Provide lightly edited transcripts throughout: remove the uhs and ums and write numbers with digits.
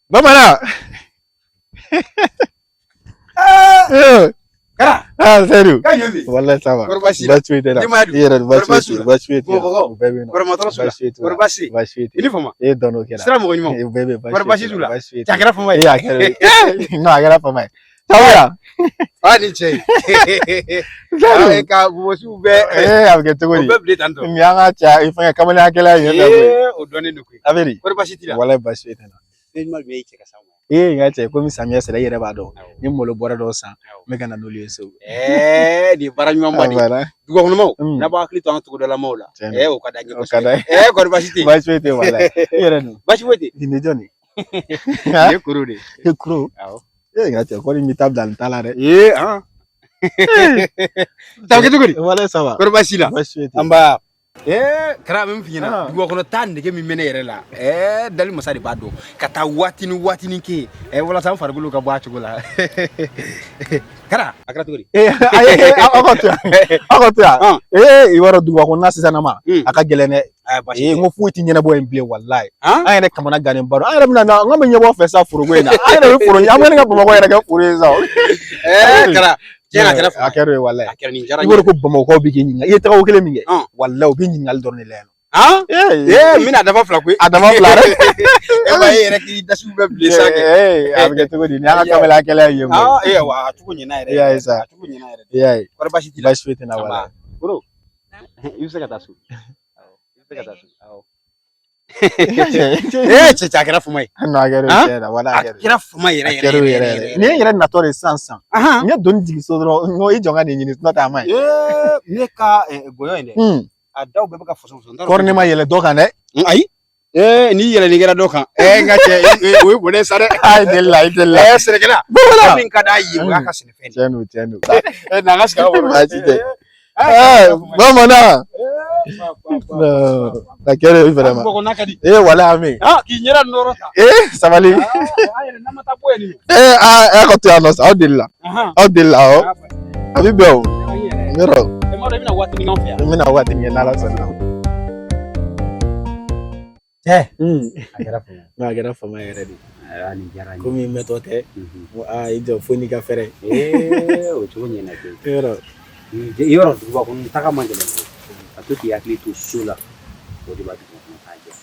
Bamanan. Kara. Ah, Seydou. Ka ɲɛ bi. Wallahi ça va. Kɔri baasi la? Baasi foyi tɛ n na. Denbaya dun? I yɛrɛ dun? Baasi Kɔri baasi foyi tɛ t'u la? Baasi foyi tɛ Bamakɔkaw? U bɛɛ bɛ yen nɔ. Kɔrɔmatɔrɔ su la? Baasi foyi t'u la. Kɔri baasi? Baasi foyi tɛ I ni fama. E ye dɔn o kɛra. Sira mɔgɔ ɲumanw. U bɛɛ bɛ yen. Kɔri baasi t'u la? Baasi foyi Cɛ a kɛra fama ye. E a kɛra non a kɛra fama ye. Ça va yan? Ah ni cɛ ye. Seydou. Ah, ka bɔgɔsiw bɛɛ. Ee a bɛ kɛ cogo O di? bɛɛ bilen tan tɔ. Nin y'an ka cɛ fɛngɛ kamalenya gɛlɛya ye yen fɛ koyi. Ee o dɔnnen don koyi. A bɛ di? Kɔri baasi t'i la? Wallahi baasi foyi tɛ n na. Ne ɲuman jumɛn y'i cɛ ka s'anw ma? Ee n ka cɛ komi samiyɛ sera i yɛrɛ b'a dɔn. Awɔ. Ni malo bɔrɛ dɔw san Awɔ. n bɛ ka na n'olu ye so. Ɛɛ nin ye baara ɲumanba de ye. Voilà. Dugubakɔnɔmaw Mm. n'a b'aw hakili to an ka togodalamaw la. Tiɲɛ Ɛɛ don. o ka d'an ye O ka kosɛbɛ. d'an ye. Ɛɛ kɔri baasi tɛ yen? Baasi foyi tɛ yen walayi. I yɛrɛ dun? Baasi foyi tɛ yen. Nin ye jɔn ye? Nin ye koro de ye. E kuro. Awɔ. Ee n ka cɛ kɔri n bɛ taa bila nin ta la dɛ. Ee han. Ta bɛ kɛ cogo di? Walayi ça va. Kɔri baasi t'i la? Baasi foyi tɛ yen. An ba. Ee Kara bɛ min f'i ɲɛna Ah. duguba kɔnɔ taa nege min bɛ ne yɛrɛ la ɛɛ dali masa de b'a dɔn ka taa waatini waatini kɛ yen ɛɛ walasa n farikolo ka bɔ a cogo la Kara a kɛra cogo di. Ee ayi aw ka to yan aw ka to yan. Ah. Ee i b'a dɔn duguba kɔnɔna sisan ma Mm. a ka gɛlɛn dɛ. Aa baasi Ee tɛ. n ko foyi tɛ ɲɛnabɔ yen bilen walayi. Han? An yɛrɛ kamana gannen ba don an yɛrɛ bɛna na an bɛ ɲɛbɔ fɛ sa foroko in na an yɛrɛ bɛ foro an bɛ ka Bamakɔ yɛrɛ kɛ foro ye sa. Ɛɛ Kara tiɲɛ na a kɛra A fama ye. kɛra o ye walayi. A kɛra nin diyara I n b'a ye. dɔn ko Bamakɔkaw bɛ k'i ɲininka i ye tagako kelen min kɛ Ɔn. walayi u bɛ ɲininkali dɔrɔn de la yan nɔ. Han? Ee Ee n bɛna dafa fila koyi. a dama fila dɛ. E ma e yɛrɛ k'i dasiw bɛɛ bilen sa kɛ. Ee a bɛ kɛ cogo di nin y'an ka kamalenya gɛlɛya ye koyi. Aa ee wa a cogo ɲɛna yɛrɛ. I y'a ye sa. A cogo ɲɛna yɛrɛ. I y'a ye Kɔri baasi t'i la? baasi foyi tɛ n na An walayi. ba. Koro i bɛ se ka taa so. Awɔ i bɛ se ka taa so. Awɔ. Ee cɛ cɛ a kɛra fama ye. Non a kɛra o Han? tiɲɛ na walayi A a kɛra o. kɛra fama yɛrɛ A yɛrɛ kɛra o yɛrɛ yɛrɛ yɛrɛ yɛrɛ. yɛrɛ. Nin ye n yɛrɛ natɔ de sisan sisan. Ahan. N ye doni jigin so dɔrɔn n ko i jɔ n ka nin ɲini n'o tɛ a ma ɲi. Ee ne ka gɔyɔ in dɛ. A daw bɛɛ bɛ ka fɔsɔn fɔsɔn. N t'a dɔn Kɔri ne ma yɛlɛ dɔ kan dɛ. Ayi. Ee n'i yɛlɛnni kɛra dɔ kan. Ee n ka cɛ o ye bɔnɛ sa dɛ. A ye deli la i deli la. Ee sɛnɛkɛla. Bamanan. Fɛn min ka d'a ye o y'a ka sɛnɛfɛn de ye. Tiɲɛ don tiɲɛ don. Ee n'an ka sigi an kɔrɔ. Baasi tɛ. Ee Ee bamanan. A kɛra o vraiment. Duguba kɔnɔna ka di. Ee walayi Ami. Ah k'i ɲɛda nɔrɔ ta. Ee sabali. Ah an yɛrɛ n'an ma taa bɔ yen nin. Ee aa a ka to yan nɔ sa aw deli la. Ahan. Aw deli la awɔ. Ah, A bɛ bɛn o. an yɛrɛ. Yɔrɔ E m'a dɔn i bɛna waati min k'anw fɛ yan. n bɛna waati min kɛ n'Ala sɔnna. Cɛ. A kɛra fama ye. Non a kɛra fama yɛrɛ de. Aa nin diyara n ye. Komi n mɛtɔ tɛ. Mhm. N ko aa i jɔ fo n'i ka fɛrɛ. Ee o cogo ɲɛna koyi. Yɔrɔ. Yɔrɔ duguba kɔnɔ taga man gɛlɛn koyi. Ka to k'i hakili to so la o de b'a duguba kɔnɔ taa diya.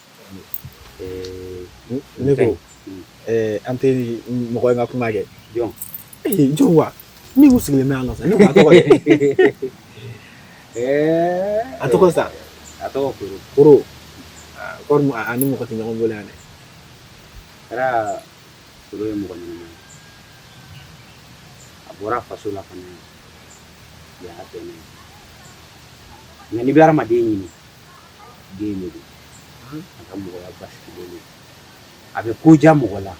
Ee Ne ko Mm. ɛɛ an tɛ mɔgɔ in ka kuma kɛ. Jɔn. Ee jɔn wa? Min kun sigilen bɛ yan nɔ sa ne ko a tɔgɔ ye. Ɛɛ A tɔgɔ sa. A tɔgɔ Koro. Koro. Aa kɔri a ni mɔgɔ tɛ ɲɔgɔn bolo yan dɛ. Kɛra Koro ye mɔgɔ ɲɛnama ye. A bɔra faso la ka na yan. Yan a bɛnna ye. Nka n'i bɛ hadamaden ɲini den de don. A ka mɔgɔya basigilen don. A bɛ ko diya mɔgɔ la.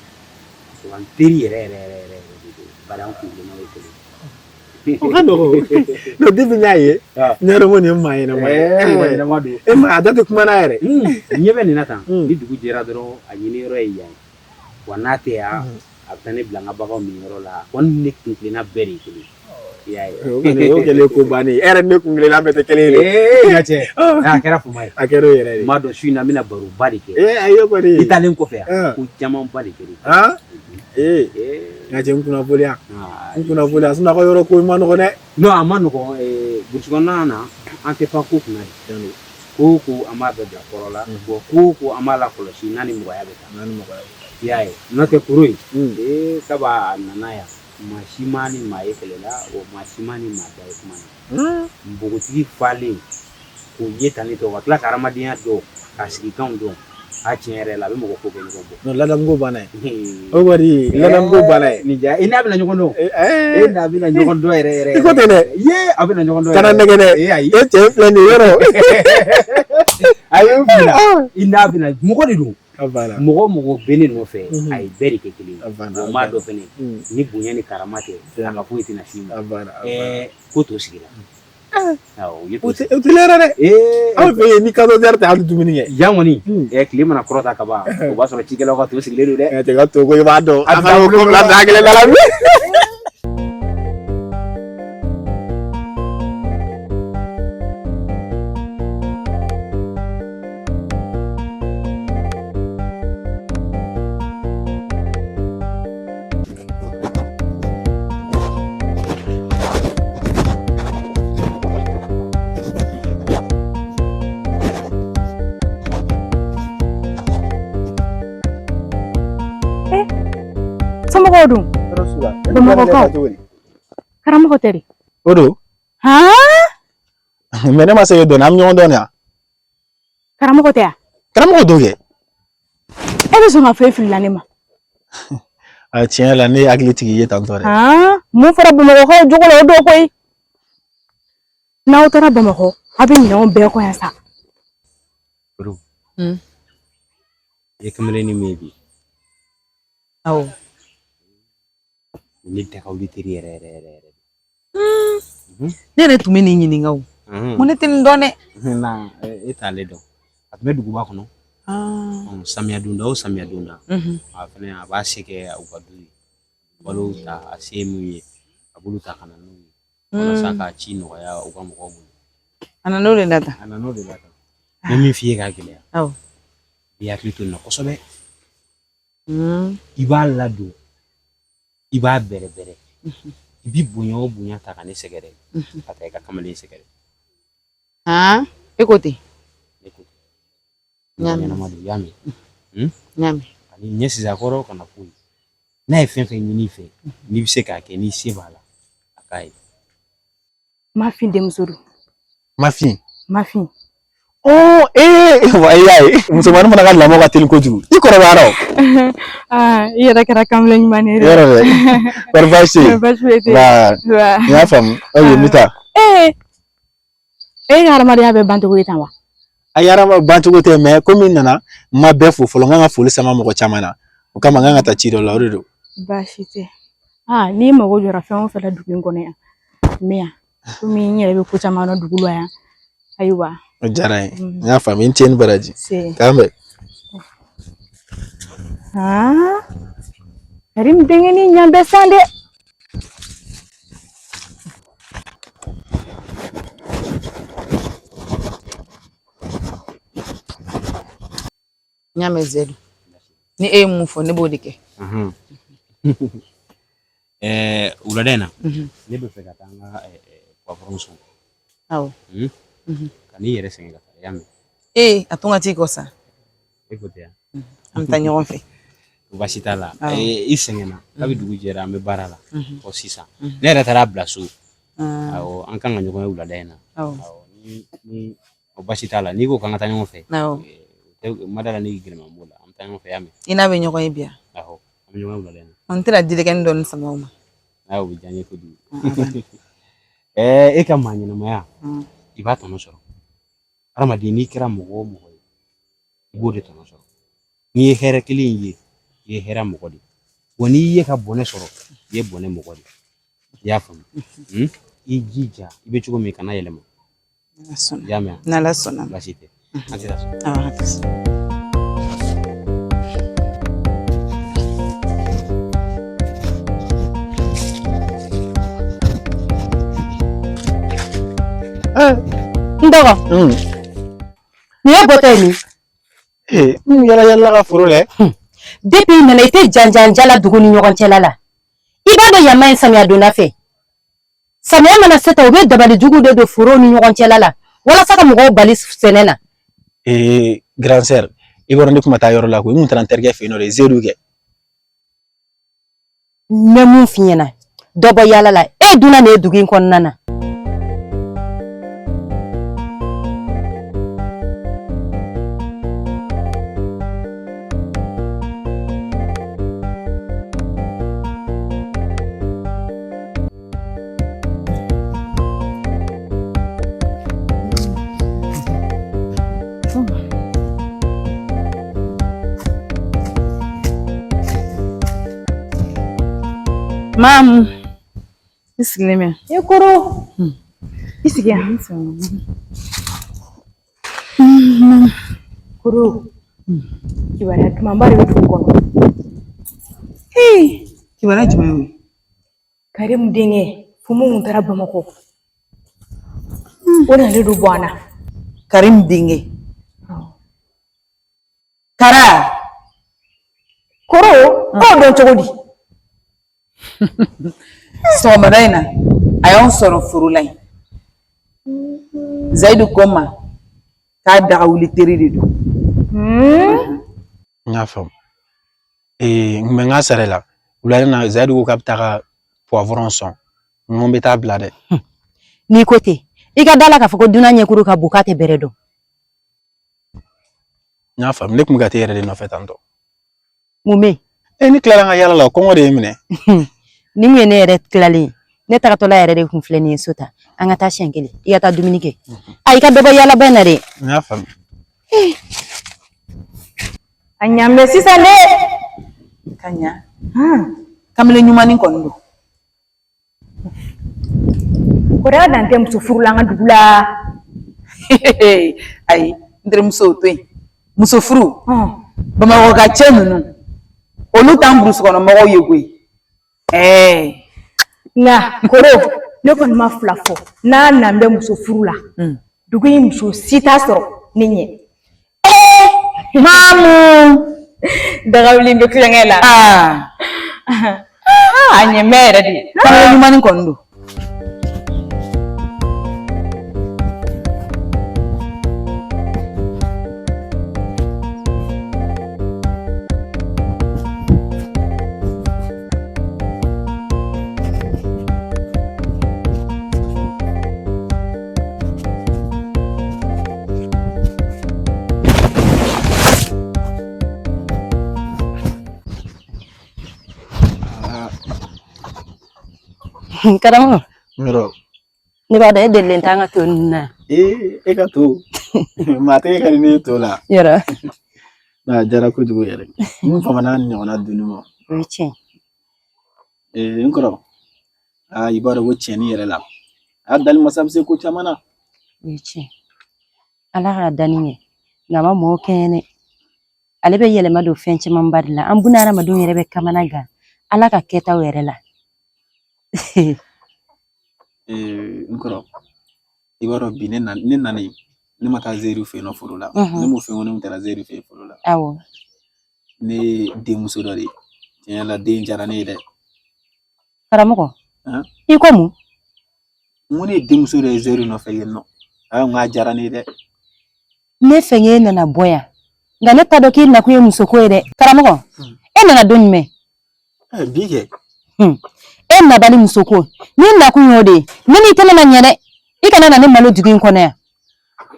Wa n teri yɛrɛ yɛrɛ yɛrɛ yɛrɛ yɛrɛ de don. Bari an kuntilennaw ye kelen ye. O ka nɔgɔn. Non depuis n y'a ye n y'a dɔn ko nin ye maa ɲɛnama ye. Ɛɛ mɔgɔ ɲɛnama don. E ma a da tɛ kuma n'a yɛrɛ. N ɲɛ bɛ nin na tan. Mm. Ni dugu jɛra dɔrɔn a ɲini yɔrɔ ye yan ye. Wa n'a tɛ yan a bɛ taa ne bila n ka baganw min yɔrɔ la. A kɔni ni ne kuntilenna bɛɛ de ye kelen ye. I y'a ye. O kɔni o kɛlen ko bannen ye. E yɛrɛ ni ne kun kelenna bɛɛ tɛ kelen ye dɛ. Ee n ka cɛ. A kɛra fama ye. A kɛra o yɛrɛ de. N b'a dɔn su in na n bɛna baroba de kɛ. Ee ayi o kɔni. I taalen kɔfɛ yan. Ah. Ko camanba de kɛra. Han? Ee Ee. n ka cɛ n kunnafoniya. aa, N kunnafoniya sinon a ka yɔrɔ ko ma nɔgɔn dɛ. Non a ma nɔgɔn burusi kɔnɔna na an tɛ pan ko kunna de. Tiɲɛ don. Ko o ko an b'a bɛɛ bila kɔrɔ la. Mhm. Wa ko o ko an b'a lakɔlɔsi n'a ni mɔgɔya bɛ taa. N'a ni mɔgɔya bɛ taa. I y'a ye n'o tɛ koro in. Mm. Ee kaba a nana yan maa si ma ni maa ye kɛlɛ la wa maa si ma ni maa da ye kuma na. Npogotigi falen k'o ye tan ne tɔ ka tila ka hadamadenya dɔn k'a sigikanw dɔn a tiɲɛ yɛrɛ la a bɛ mɔgɔ ko kɛ ɲɔgɔn bɔ. Non ladamu ko banna ye. O kɔni ladamu ko banna ye. Nin ja i n'a bɛna ɲɔgɔn dɔn. Ee E n'a bɛna ɲɔgɔn dɔn yɛrɛ yɛrɛ. I ko ten dɛ. Ye a bɛna ɲɔgɔn dɔn. Kana nɛgɛ dɛ. Ee ayi. E cɛ filɛ nin ye yɔrɔ. A ye n bila. I n'a bɛna mɔgɔ de don. A banna. Mɔgɔ o mɔgɔ bɛ ne nɔfɛ Mhm. a ye bɛɛ de kɛ kelen ye. A banna. O m'a dɔn fɛnɛ Mm. ni bonya ni karama tɛ a ka foyi tɛna s'i ma. A banna. A banna. Ɛɛ ko to sigira. Awɔ u ye O to tɛ sigi. o tɛ yɛrɛ dɛ. Ee Aw fɛ yen ni 14 heures tɛ hali dumuni kɛ. yan kɔni Mm. tile mana kɔrɔta ka ban o b'a sɔrɔ cikɛlaw ka to sigilen don dɛ. Ɛ cɛ ka to ko i b'a dɔn. A A ka ko bila da kelen da la. Karamɔgɔ dun. Tɔɔrɔ su la. Bamakɔkaw. Karamɔgɔ tɛ de. O don. Han? Mais ne ma se k'e dɔn, an bɛ ɲɔgɔn dɔn de wa? Karamɔgɔ tɛ yan? Karamɔgɔ don kɛ. E bɛ sɔn k'a fɔ e filila ne ma. A tiɲɛ yɛrɛ la ne ye hakili tigi ye tantɔ dɛ. Han? Mun fɔra Bamakɔkaw jogo la o don koyi. N'aw taara Bamakɔ, aw bɛ ɲinɛ anw bɛɛ kɔ yan sa. Koro. I ye kamalennin min ye bi. Awɔ. Ne dagawuli teri yɛrɛ yɛrɛ yɛrɛ yɛrɛ. Ne yɛrɛ tun bɛ nin ɲininka o. Ko ne tɛ nin dɔn dɛ. Na e t'ale dɔn. A tun bɛ duguba kɔnɔ. Samiya donda o samiya donda. A fɛnɛ a b'a se kɛ u ka du ye. Balo ta a se ye mun ye, a b'olu ta ka na n'u ye. Walasa k'a ci nɔgɔya u ka mɔgɔw bolo. A nan'o de la tan. A nan'o de la tan. N bɛ min f'i ye k'a gɛlɛya. Awɔ. I hakili to nin na kosɛbɛ. I b'a ladon. I b'a bɛrɛbɛrɛ. I bi bonya o bonya ta ka ne sɛgɛrɛ. Ka taa i ka kamalen sɛgɛrɛ. Han? E ko ten? Ne ko ten. Mɔgɔ ɲɛnama don, i y'a mɛn? N y'a mɛn. Ani ɲɛ sisan kɔrɔ kana foyi. N'a ye fɛn fɛn ɲini i fɛ, n'i bɛ se k'a kɛ, n'i se b'a la, a k'a ye. Mafin denmuso don. Mafin? Mafin. Oh, ee, wa i y'a ye, musomanin fana ka lamɔ ka teli kojugu. I kɔrɔbayara o. Aa, i yɛrɛ kɛra kamalen ɲuman ye dɛ. Yɔrɔ dɛ. Kɔri baasi tɛ yen? Baasi foyi tɛ yen. Nba, n y'a faamu. Ok, n bɛ taa. Ee, e ka hadamadenya bɛ ban cogo ye tan wa? A ye ban cogo tɛ, mais komi n nana, n ma bɛɛ fo fɔlɔ, n kan ka foli sama mɔgɔ caman na. O kama n kan ka taa ci dɔ la, o de don. Baasi tɛ. Aa, n'i mago jɔra fɛn o fɛn la dugu in kɔnɔ yan, n bɛ yan. Komi n yɛrɛ bɛ ko caman dɔn dugu la yan. Ayiwa. O diyara n ye. N y'a faamu, i ni ce ni baraji. Se. K'an bɛn. Aa, Karim denkɛnin ɲan bɛ san dɛ. N y'a mɛn Zedu. Ni e ye mun fɔ ne b'o de kɛ. Wulada in na, ne bɛ fɛ ka taa n ka poivron sɔn. Awɔ. Ka n'i yɛrɛ sɛgɛn ka taa, i y'a mɛn? Ee, a tun ka t'i kɔ sa. E ko tɛ yan? An bɛ taa ɲɔgɔn fɛ. Baasi t'a la. I sɛgɛnna. Kabi dugu jɛra an bɛ baara la. Fɔ sisan. Ne yɛrɛ taara bila so. Awɔ, an kan ka ɲɔgɔn ye wulada in na. Awɔ. Ni baasi t'a la, n'i ko k'an ka taa ɲɔgɔn fɛ. Awɔ. Ma da la ni gɛlɛman b'o la, an bɛ taa ɲɔgɔn fɛ, y'a mɛn? I n'a bɛ ɲɔgɔn ye bi yan? Awɔ, an bɛ ɲɔgɔn ye wulada in na. N tɛna dilikɛnin dɔɔni sama o ma. Aa, o bɛ diya n ye kojugu. E ka maa ɲɛnamaya, i b'a tɔnɔ sɔrɔ. Hadamaden n'i kɛra mɔgɔ o mɔgɔ ye, i b'o de tɔnɔ sɔrɔ. N'i ye hɛrɛ kelen in ye, i ye hɛrɛ mɔgɔ de ye. Wa n'i ye ka bɔnɛ sɔrɔ, i ye bɔnɛ mɔgɔ de ye. I y'a faamu? I jija, i bɛ cogo min kana yɛlɛma. I y'a mɛn? N'Ala sɔnna. Baasi tɛ. An tɛ taa so. Awɔ, an tɛ so. N dɔgɔ. Nin ye bɔtɔ ye min? Ee, n yala yala ka foro lɛ. Depuis i nana i tɛ janjanja la dugu ni ɲɔgɔn cɛla la. I b'a dɔn yan man ɲi samiya donda fɛ. Samiya mana se tan u bɛ dabali jugu de don forow ni ɲɔgɔn cɛla la walasa ka mɔgɔw bali sɛnɛ na. Ee, grand sœur, i b'a dɔn ne kun ma taa yɔrɔ la koyi, n kun taara n terikɛ fɛ yen nɔ de, Zedu kɛ. N bɛ mun f'i ɲɛna, dɔ bɔ yaala la, e dunna nin ye dugu in kɔnɔna na. Mamu, i sigilen bɛ. E koro. I sigi yan. Koro. Kibaruya dumanba de bɛ dugu kɔnɔ. Ee, kibaruya jumɛn y'o ye? Karim denkɛ, Fumu kun taara Bamakɔ. O nalen don bɔ an na. Karim denkɛ. Kara. Koro, k'o dɔn cogo di? Sɔgɔmada in na, a y'anw sɔrɔ foro la yen. Zayidu ko n ma k'a daga wuli teri de don. N y'a faamu. Ee, n bɛ n ka sara la. Wula in na Zayidu ko k'a bɛ taa ka poivron sɔn. N ko n bɛ taa bila dɛ. N'i ko ten, i ka da la k'a fɔ ko dunan ɲɛkuru ka bon k'a tɛ bɛrɛ dɔn. N y'a faamu, ne tun bɛ ka t'e yɛrɛ de nɔfɛ tantɔ. Mun bɛ yen? E ne tilara n ka yala la, kɔngɔ de ye n minɛ. Ni mun ye ne yɛrɛ tilalen ye, ne tagatɔla yɛrɛ de kun filɛ nin ye so ta. An ka taa siɲɛ kelen, i ka taa dumuni kɛ. A i ka dɔ bɔ yaalaba in na dɛ. N y'a faamu. A ɲan bɛ sisan dɛ. Ka ɲa. Kamalen ɲumannin kɔni don. Kɔrɔya dan tɛ muso furu la an ka dugu la. Ayi, n terimuso o to yen. Muso furu. Bamakɔ ka cɛ ninnu, olu t'an burusi kɔnɔ mɔgɔw ye koyi. Ɛɛ. Nka koro, ne kɔni ma fila fɔ. N'a nan bɛ muso furu la, dugu in muso si t'a sɔrɔ ne ɲɛ. Maamu. Dagawuli bɛ tulonkɛ la. A ɲɛ bɛ yɛrɛ de. Kamalen ɲumannin kɔni don. Karamɔgɔ. Yɔrɔ. Ne b'a dɔn e delilen t'an ka to ninnu na. Ee, e ka to. Maa tɛ e ka di ne ye to la. Yɔrɔ. A diyara kojugu yɛrɛ. N famana nin ɲɔgɔnna dunni ma. O ye tiɲɛ. Ee, n kɔrɔ. Aa, i b'a dɔn ko tiɲɛni yɛrɛ la. A dali masa bɛ se ko caman na. O ye tiɲɛ. Ala k'a danni kɛ. Nka a ma mɔgɔw kɛɲɛ dɛ. Ale bɛ yɛlɛma don fɛn camanba de la. An buna hadamadenw yɛrɛ bɛ kamana gan. Ala ka kɛtaw yɛrɛ la. Ee, n kɔrɔ, i b'a dɔn bi ne nalen, ne ma taa Zeyidu fɛ yen nɔ foro la. Ne m'o fɛn ko ne kun taara Zeyidu fɛ yen foro la. Awɔ. Ne ye denmuso dɔ de ye. Tiɲɛ yɛrɛ la, den diyara ne ye dɛ. Karamɔgɔ, i ko mun? N ko ne ye denmuso dɔ ye Zeyidu nɔfɛ yen nɔ. Aa, n ko a diyara ne ye dɛ. Ne fɛ e nana bɔ yan. Nka ne t'a dɔn k'i nakun ye musoko ye dɛ. Karamɔgɔ, e nana don jumɛn? Bi kɛ. E nabali musoko, n'i nakun y'o de ye, ne n'i tɛna na ɲɛ dɛ. I kana na ne malo dugu in kɔnɔ yan.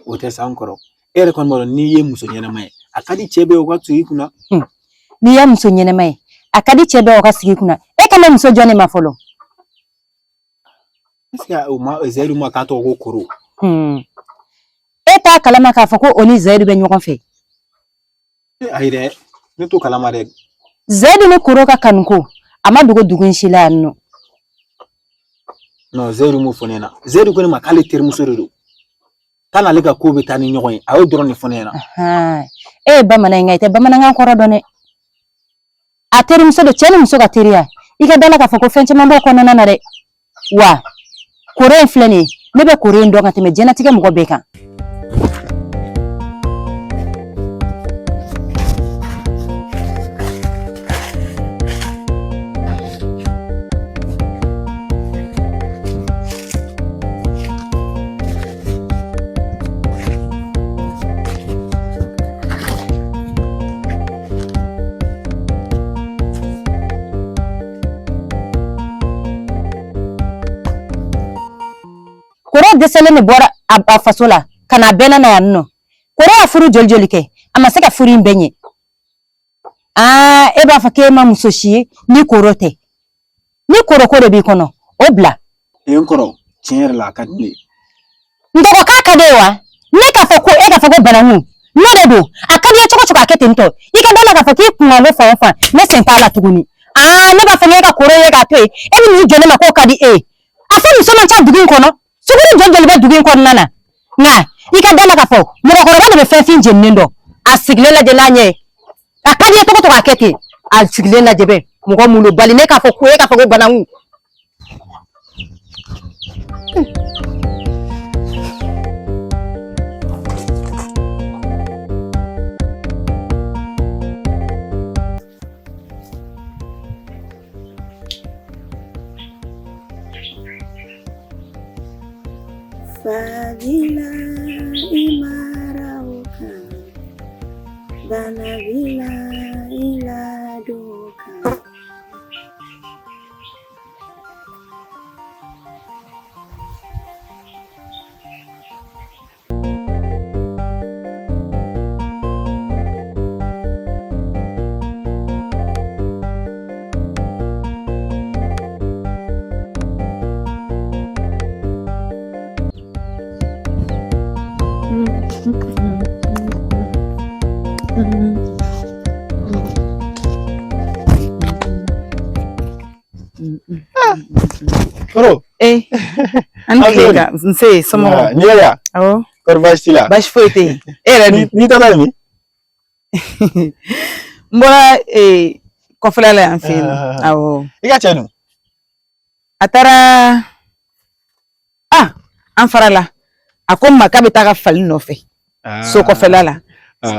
O tɛ sa n kɔrɔ. E yɛrɛ kɔni b'a dɔn n'i ye muso ɲɛnama ye, a ka di cɛ bɛɛ ye o ka sigi i kunna. N'i ye muso ɲɛnama ye, a ka di cɛ bɛɛ o ka sigi i kunna. E kana muso jɔ ne ma fɔlɔ. Est-ce que o ma Zeyidu ma k'a tɔgɔ ko Koro? E t'a kalama k'a fɔ ko o ni Zeyidu bɛ ɲɔgɔn fɛ. Ayi dɛ, ne t'o kalama dɛ. Zeyidu ni Koro ka kanuko, a ma dogo dugu in si la yan nɔ. Non, Zeyidu m'o fɔ ne ɲɛna. Zeyidu ko ne ma k'ale terimuso de don. K'a n'ale ka ko bɛ taa ni ɲɔgɔn ye. A y'o dɔrɔn de fɔ ne ɲɛna. E ye bamanan ye nka i tɛ bamanankan kɔrɔ dɔn dɛ. A terimuso don, cɛ ni muso ka teriya. I ka da la k'a fɔ ko fɛn caman b'o kɔnɔna na dɛ. Wa Koro in filɛ nin ye, ne bɛ Koro in dɔn ka tɛmɛ diɲɛlatigɛ mɔgɔ bɛɛ kan. Koro dɛsɛlen de bɔra a faso la ka na bɛɛ na yan nɔ. Koro y'a furu joli joli kɛ, a ma se ka furu in bɛɛ ɲɛ. Aa, e b'a fɔ k'e ma muso si ye ni Koro tɛ. Ni Koro ko de b'i kɔnɔ, o bila. Ee, n kɔrɔ, tiɲɛ yɛrɛ la a ka di ne ye. N dɔgɔ k'a ka di e wa? Ne k'a fɔ ko e k'a fɔ ko bananku, n'o de don, a ka di i ye cogo cogo a kɛ ten tɔ. I ka da la k'a fɔ k'i kunkanko fan o fan, ne sen t'a la tuguni. Aa, ne b'a fɔ k'e ka Koro ye k'a to yen, e bɛ n'i jɔ ne ma k'o ka di e ye. A fɔ muso man ca dugu in kɔnɔ, suguri joli joli bɛ dugu in kɔnɔna na. Nka i ka da la k'a fɔ mɔgɔkɔrɔba de bɛ fɛn fin jeninen dɔn. A sigilen lajɛ n'a ɲɛ ye. A ka di i ye cogo cogo a kɛ ten. A sigilen lajɛ bɛ mɔgɔ mun don bali ne k'a fɔ ko e k'a fɔ ko bananku. Fabila imara kan, bana bila ila doka. Kɔrɔ. Ee, an ni tile ka nse somɔgɔw. Ni yɛrɛ. Awɔ. Kɔri baasi t'i la? Baasi foyi tɛ yen. E yɛrɛ dun? N'i taara min? N bɔra kɔfɛla la yan fɛ yen nɔ. Awɔ. I ka cɛ dun? A taara an farala. A ko n ma k'a bɛ taa ka fali nɔfɛ. So kɔfɛla la.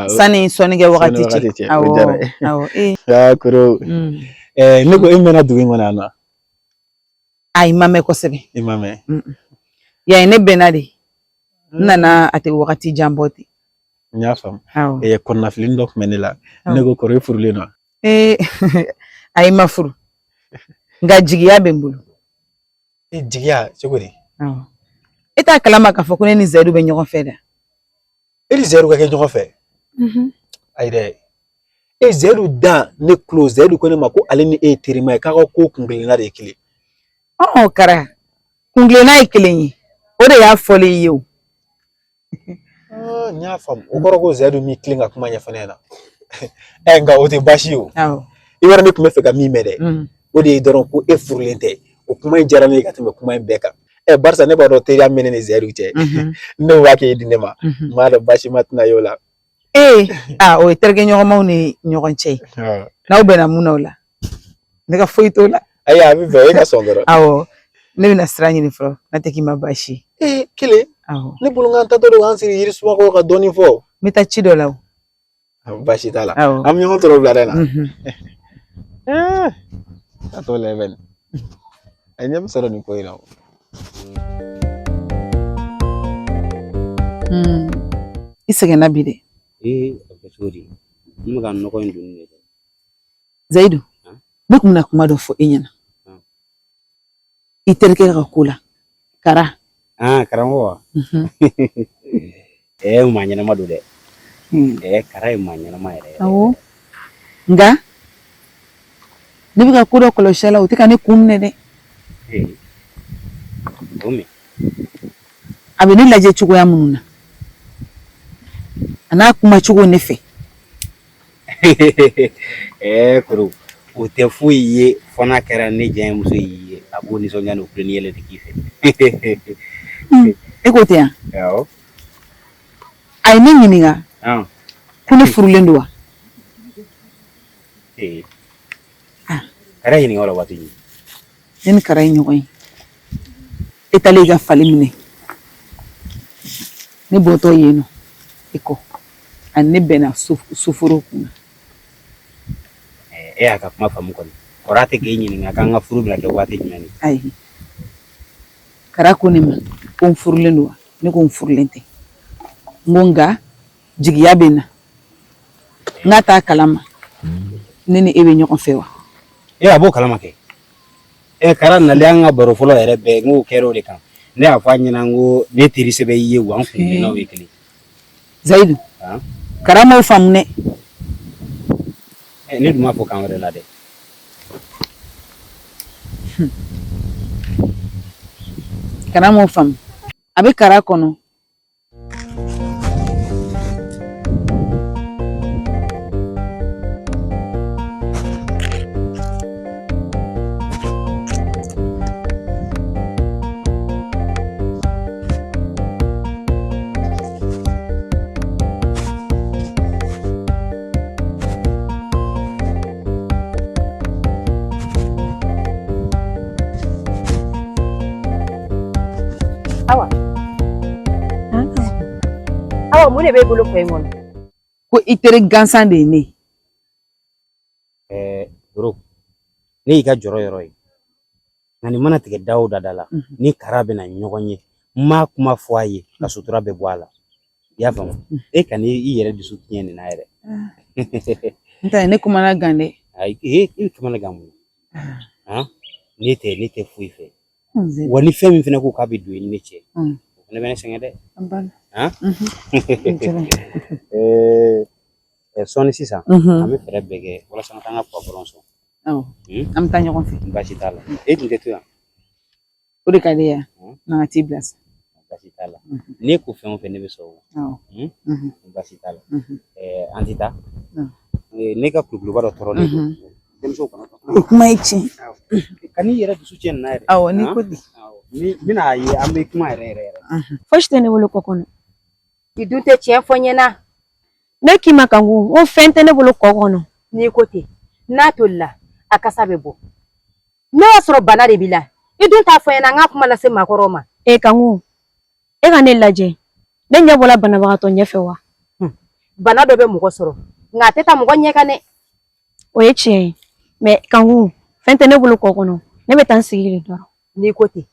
Sani sɔnni kɛ wagati cɛ. Awɔ. Awɔ. Ee. Aa kɔrɔ. Ne ko e mɛnna dugu in kɔnɔ yan nɔ? Ayi, n ma mɛn kosɛbɛ. I ma mɛn? Yan ye ne bɛnna de. N nana a tɛ wagati jan bɔ ten. N y'a faamu. Kɔnɔnafilili dɔ tun bɛ ne la. Ne ko kɔrɔ e furulen don wa? Ee, ayi, n ma furu. Nka jigiya bɛ n bolo. E jigiya cogo di? Awɔ. E t'a kalama k'a fɔ ko ne ni Zayidu bɛ ɲɔgɔn fɛ dɛ. E ni Zayidu ka kɛ ɲɔgɔn fɛ? Ayi dɛ. E Zayidu dan ne kulo Zayidu ko ne ma ko ale ni e ye terima ye k'a ka ko kunkilenna de ye kelen. Kara, kunkilenna ye kelen ye. O de y'a fɔlen ye o. N y'a faamu. O kɔrɔ ko Zayidu m'i tilen ka kuma ɲɛfɔ ne ɲɛna. Nka o tɛ baasi ye o. I b'a dɔn ne tun bɛ fɛ ka min mɛn dɛ. O de ye dɔrɔn ko e furulen tɛ. O kuma in diyara ne ye ka tɛmɛ kuma in bɛɛ kan. Barisa ne b'a dɔn teriya min ne ni Zayidu cɛ. Ne b'a k'e di ne ma. N b'a dɔn baasi ma tɛna y'o la. O ye terikɛ ɲɔgɔnmaw ni ɲɔgɔn cɛ ye. N'aw bɛnna mun na o la, ne ka foyi t'o la. Ayi, a bɛ bɛn, e ka sɔn dɔrɔn. Awɔ, ne bɛna sira ɲini fɔlɔ, n'a tɛ k'i ma baasi ye. Kelen. Awɔ. Ne bolo k'an taatɔ don k'an sigi yiri suma kɔrɔ ka dɔɔnin fɔ. N bɛ taa ci dɔ la o. Baasi t'a la. Awɔ. An bɛ ɲɔgɔn sɔrɔ wulada in na. A t'o lajɛ bani. A ɲɛ bɛ sɔrɔ nin ko in na o. I sɛgɛnna bi dɛ. A bɛ kɛ cogo di? N bɛ ka nɔgɔ in donni de kɛ. Zayidu, ne tun bɛna kuma dɔ fɔ e ɲɛna. I terikɛ ka ko la. Kara. Karamɔgɔ wa? Maa ɲɛnama don dɛ. Kara ye maa ɲɛnama yɛrɛ yɛrɛ. Awɔ. Nka ne bɛ ka ko dɔ kɔlɔsi a la, o tɛ ka ne kun minɛ dɛ. O min? A bɛ ne lajɛ cogoya minnu na, a n'a kuma cogo ne fɛ. Koro, o tɛ foyi ye fo n'a kɛra ne diyaɲɛmuso y'i ye, a b'o nisɔndiya n'o kulo ni yɛlɛ de k'i fɛ. E ko ten yan? Awɔ. A ye ne ɲininka ko ne furulen don wa? Kara ɲininka o la waati jumɛn? Ne ni Kara ye ɲɔgɔn ye. E taalen i ka fali minɛ. Ne bɔtɔ yen nɔ, e kɔ. Ani ne bɛnna soforo kun na. E y'a ka kuma faamu kɔni. Kɔrɔ tɛ k'e ɲininka k'an ka furu bɛna kɛ waati jumɛn de? Ayi. Kara ko ne ma ko n furulen don wa? Ne ko n furulen tɛ. N ko nka jigiya bɛ n na. N k'a t'a kalama ne ni e bɛ ɲɔgɔn fɛ wa? A b'o kalama kɛ. Kara nalen an ka baro fɔlɔ yɛrɛ bɛɛ n k'o kɛra o de kan. Ne y'a fɔ a ɲɛna n ko ne teri sɛbɛ y'i ye wa an kunkilennaw ye kelen. Zayidu, Kara m'o faamu dɛ. Ne dun m'a fɔ kan wɛrɛ la dɛ. Kara m'o faamu. A bɛ Kara kɔnɔ. Awa. Awa, mun de b'e bolo kɔ in kɔnɔ? Ko i teri gansan de ye ne ye. Bro, ne y'i ka jɔrɔ yɔrɔ ye. Nka nin mana tigɛ da o da la, ni Kara bɛna ɲɔgɔn ye, n m'a kuma fɔ a ye ka sutura bɛɛ bɔ a la. I y'a faamu? E ka n'i yɛrɛ dusu tiɲɛ nin na yɛrɛ. N tɛ ne kumana gan dɛ. Ayi, e bɛ kamana gan mun na? Ne tɛ foyi fɛ. Wa ni fɛn min fɛnɛ ko k'a bɛ don i ni ne cɛ, o fɛnɛ bɛ ne sɛgɛn dɛ. Sɔɔni sisan, an bɛ fɛɛrɛ bɛɛ kɛ walasa an ka puwapuron sɔn. An bɛ taa ɲɔgɔn fɛ. Baasi t'a la. E dun tɛ to yan? O de ka di ye yan. Na ka t'i bila sa. Baasi t'a la. Ne ko fɛn o fɛn ne bɛ sɔn o ma. Baasi t'a la. An tɛ taa. Ne ka kulukuluba dɔ tɔɔrɔlen don. Denmuso kana O kuma ye tiɲɛ. Kan'i yɛrɛ dusu tiɲɛ nin na yɛrɛ. Awɔ, n'i ko ten. Ni n bɛna ye an bɛ kuma yɛrɛ yɛrɛ yɛrɛ. Fosi tɛ ne bolo kɔ kɔnɔ. I dun tɛ tiɲɛ fɔ n ɲɛna. Ne k'i ma Kanku, n ko fɛn tɛ ne bolo kɔ kɔnɔ. N'i ko ten, n'a tolila, a kasa bɛ bɔ. N'o y'a sɔrɔ bana de b'i la, i dun t'a fɔ n ɲɛna n k'a kuma lase maakɔrɔw ma. E Kanku, e ka ne lajɛ, ne ɲɛ bɔla banabagatɔ ɲɛfɛ wa? Bana dɔ bɛ mɔgɔ sɔrɔ, nka a tɛ taa mɔgɔ ɲɛ kan dɛ. O ye tiɲɛ ye, mais Kanku, fɛn tɛ ne bolo kɔ kɔnɔ, ne bɛ taa n sigi de dɔrɔn. N'i ko ten.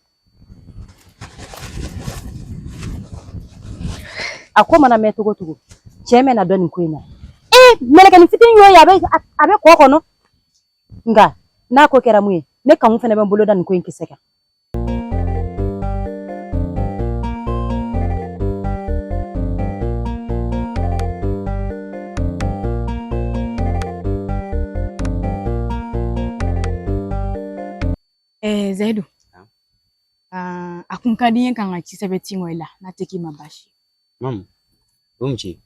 A ko mana mɛn cogo cogo, cɛ mɛna dɔn nin ko in na. Ee, mɛlɛkɛnin fitinin y'o ye, a bɛ kɔ kɔnɔ. Nka n'a ko kɛra mun ye, ne Kanku fana bɛ n bolo da nin ko in kisɛ kan. Zayidu, a kun ka di n ye ka n ka ci sɛbɛn ci i la n'a tɛ k'i ma baasi. Mamu, o mun ci?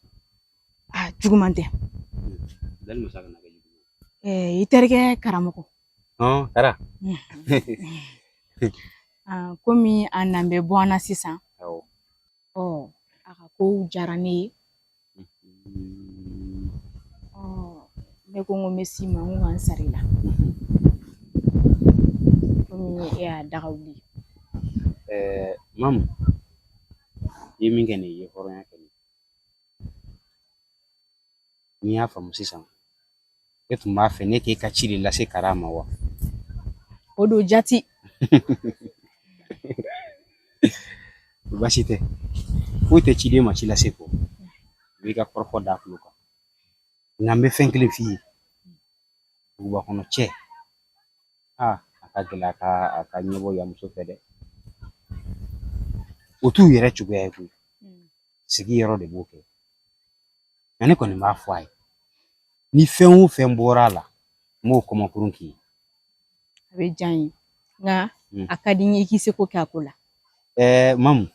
Ah, juguman tɛ. Dali masa kana kɛ juguman. I terikɛ karamɔgɔ. Hɔn, Kara. Komi a nan bɛ bɔ an na sisan. Awɔ. Ɔ, a ka kow diyara ne ye. Ɔ, ne ko n ko n bɛ s'i ma, n ko ka n sara i la. Komi e y'a daga wuli. Mamu, i ye min kɛ nin ye, i ye hɔrɔnya kɛ nin ye. N'i y'a faamu sisan, e tun b'a fɛ ne k'e ka ci de lase Kara ma wa? O don jati. Baasi tɛ. Foyi tɛ ciden ma ci lase kɔ. I b'i ka kɔrɔfɔ da tulo kan. Nka n bɛ fɛn kelen f'i ye. Duguba kɔnɔ cɛ. Aa, a ka gɛlɛn a ka ɲɛbɔ yan muso fɛ dɛ. O t'u yɛrɛ cogoya ye koyi. Sigi yɔrɔ de b'o kɛ. Nka ne kɔni b'a fɔ a ye. Ni fɛn o fɛn bɔra a la, n b'o kɔmakurun k'i ye. A bɛ diya n ye. Nka a ka di n ye i k'i seko kɛ a ko la. Mamu,